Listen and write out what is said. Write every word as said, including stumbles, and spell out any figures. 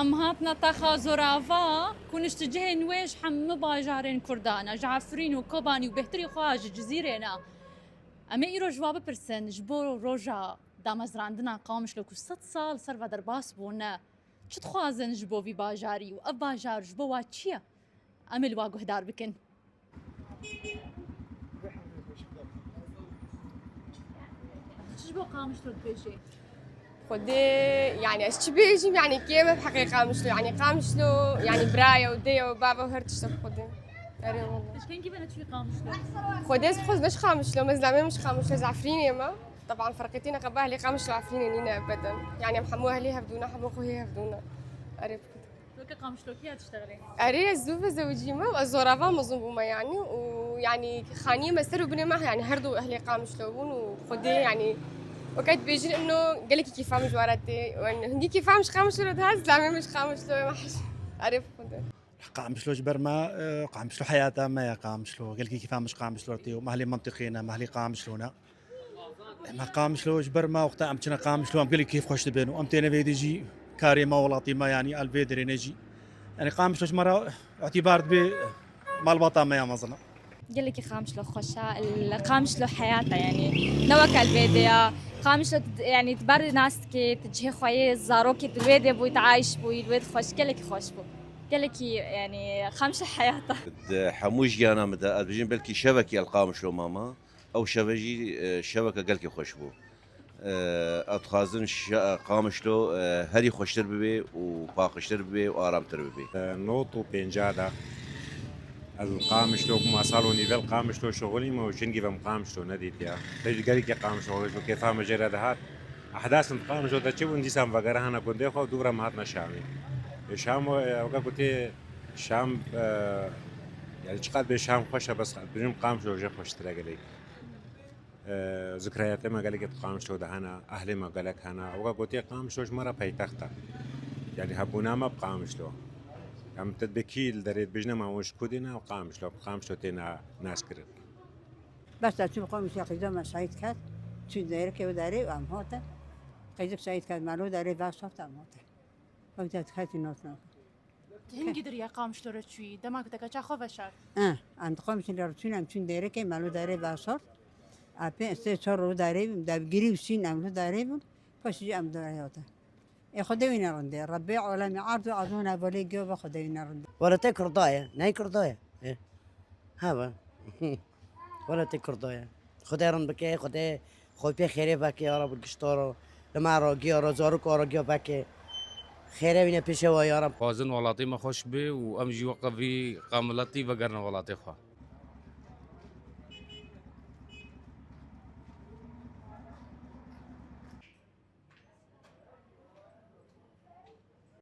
Em hatine taxa Zorava ku nişticihên wê ji hemû bajarên Kurdan e, ji Efrîn û Kobanî û bêhtirî xwe ji Cizîrê ne. Em ê îro ji we bipirsin, ji bo roja damezrandina Qamişlo ku sed sal ser ve derbas bûne, çi dixwazin ji bo vî bajarî û ev bajar ji bo we çi ye? Em ê li we guhdar bikin. Çi ji bo Qamişlo dibêjê? Xwedê, yani ez çi bêjim, yani kêm e heqê Qamişlo, yani Qamişlo, yani biraya û dê û bava û her tişt e Xwedê. Erê wala. Ji kengî ve neçûyî Qamişlo? Xwedê ez xwez ne ji Qamişlo, me zilamê min ji Qamişlo, ez Efrînê me. Teban ferqê tîne qe bi ehlê Qamişlo Efrînê nîne ebeden. Yani em hemû ehlê hevdûne, hemû xwehê hevdûne. Erê. Weke Qamişlokî ya diştexilê? Erê, ez zû ve zewicîme, ez zorava mezin bûme yani û yani xaniyê me ser û binê me yani her du ehlê Qamişlo bûn û Xwedê yani weke dibêjin ino gelekî kêfa min ji we re tê. Yani hingî kêfa min ji Qamişlo re dihat, zilamê min ji Qamişlo ye, me heş. Erê bi Xwedê. Qamişlo ji ber me, e, Qamişlo heyata me ye, Qamişlo. Gelkî kêfa min ji Qamişlo re tê û me ehlê mentiqê ne, me ehlê Qamişlo ne. Me Qamişlo ji ber me wexta em çine Qamişlo, em gelî kêfxweş dibin û em têne vê dî jî karê me, welatî me, yanî el vê derêne jî. Yanî Qamişlo ji me re îtîbar dibe malbata me ya mezin e. Gelekî Qamişlo xweş e, li Qamişlo heyat e, yanî ne wek el vê dê ya. Qamişlo tu, yanî tu ber nas dikê, tu cihê xwe yê zarokê tu wê dê bûyî, tu ayîş bûyî, li wê dixweş, gelekî xweş bû. Gelekî, yanî Qamişlo heyat e. Di hemû jiyana min de, ez bijîm belkî şevekî el Qamişlo mama. Ew şeve jî, e, şeveke gelkî xweş bû. E, ez dixwazim şe-, Qamişlo, e, herî xweştir bibe û paqijtir bibe û aramtir bibe. E, nod û pêncî de ez li Qamişlo, ku ma sal û nîve li Qamişlo şixulîme û ji hingî ve min Qamişlo nedîtiya. Pêş gelekî Qamişlo xweş bû, kêfa min jê re dihat. Ehdas min Qamişlo de çi bûn, dîsa min vegerihana gundê xwe û dû re min hatine Şamê. Ê Şam, e, weke gotê Şam, e, yani çiqas bê Şam xweş e, bes bijîm Qamişlo jê xweştir e gelek. E, zikriyatê me gelekê di Qamişlo de hene, ehlê me gelek hene. Weke gotê Qamişlo ji me re peytext e. Yani hebûna me bi Qamişlo. Em te dibê kî li derê dibêjine me hûn ji ku dê ne, Qamişlo, bi Qamişlo têne naskirin. Bes ez çûm Qamişlo, qîza me şehîd ket. Çû derekê wê derê û em hatin. Qîzik şehîd ket, me lo derê veşart em hatin. Wek te diketî nas nake. Tu hingî diriya Qamişlo re çûyî, dema ku te keça xwe veşart? Eh, em di Qamişlo re çûn, em çûn dêrikê, me lo derê veşart. Epê sê çar roj derê bûm, debgirî û şîn em lo derê bûn, paşê jî em derê hatin. Ê Xwedê wî nerindê, Rebbê alemê erd û ezmûn hevalê giyo ve Xwedê wî nerindê. Welatê Kurda ye, ney Kurda ye? Ê. Hebe. Welatê Kurda ye. Xwedê rind bike, Xwedê xwe pê xêrê veke ya Rab giştaro. Li me rogiya ro, zarok ro giya veke. Xêrê wîne pêşe wa ya Rab. Xwazin welatê me xweş bê û em jî weke vî qamiletî vegerine welatê xwe.